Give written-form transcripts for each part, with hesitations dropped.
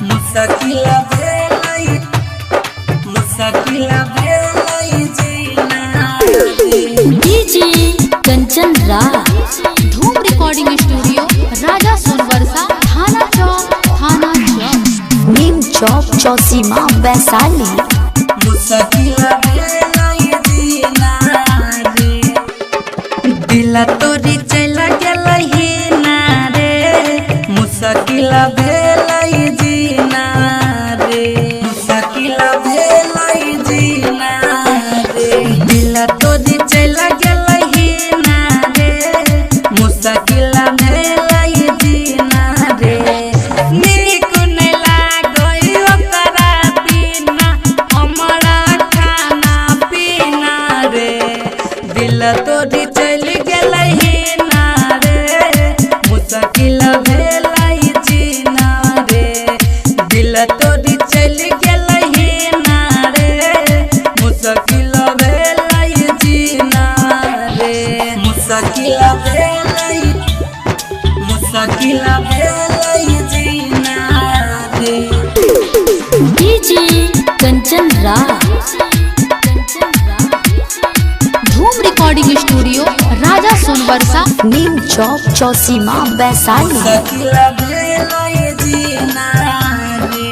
मुश्किल भेलै, मुश्किल भेलै जीना रे। DJ Kanchan Raj. Dhoom recording studio, Raja Sonbarsa, थाना चौक, थाना चौक। नीम चौक, चौसीमा, वैशाली। मुश्किल भेलै जीना रे। दिल तोरी चल गेलही ना रे, मुश्किल भेलै जीना रे। मुश्किल भेलै जीना रे। दिल तोरी चल गेलही ना रे, मुश्किल भेलै जीना रे। नीक नहि लागै ओकरा बिना हमरा खाना पीना रे। दिल तोरी चलि गेलही ना रे, मुश्किल भेलै जीना रे। दिल तोरी चलि गेलही ना रे, मुश्किल भेलै जीना रे। मुश्किल भेलै, मुश्किल भेलै जीना रे। DJ Kanchan Raj. Dhoom recording studio, Raja Sonbarsa. Neem Chowk, Chausima, Vaishali. मुश्किल भेलै जीना रे।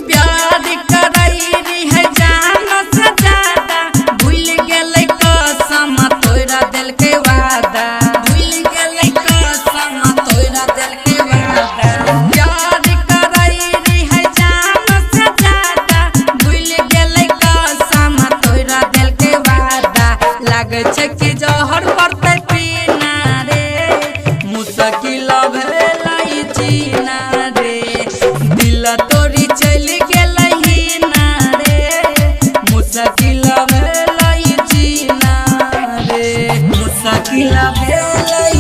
प्यार करै रहै जान से ज्यादा, भूल गेलै कसम तोरा देलकै वादा। भूल गेलै कसम तोरा देलकै वादा। प्यार करै रहै जान से ज्यादा, भूल गेलै कसम तोरा देलकै वादा। लागै छै कि जहर पड़तै पीना रे, मुश्किल भेलै जीना रे। दिल तोरी चलि गेलही ना रे, मुश्किल भेलै जीना रे। मुश्किल भेलै,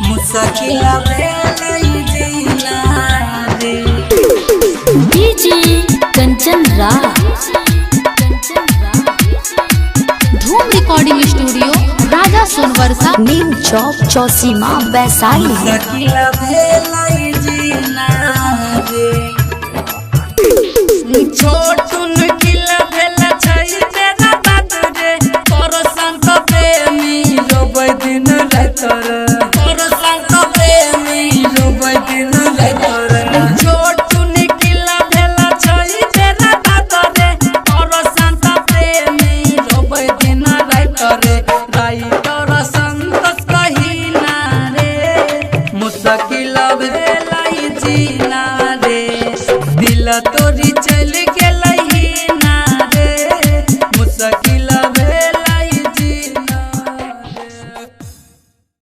मुश्किल भेलै जीना रे। DJ Kanchan Raj. Dhoom recording studio, Raja Sonbarsa. Neem Chowk, Chausima, Vaishali. मुश्किल भेलै जीना रे। छोटुन किल भेल छै तेरा बात रे, तोर संत प्रेमी रोबै दिन रात रे। तोर संत प्रेमी रोबै दिन रात रे। छोटुन किल भेल छै तेरा बात रे, तोर संत प्रेमी रोबै दिन रात रे। राइटर संतोष कहिना रे, मुश्किल भेल।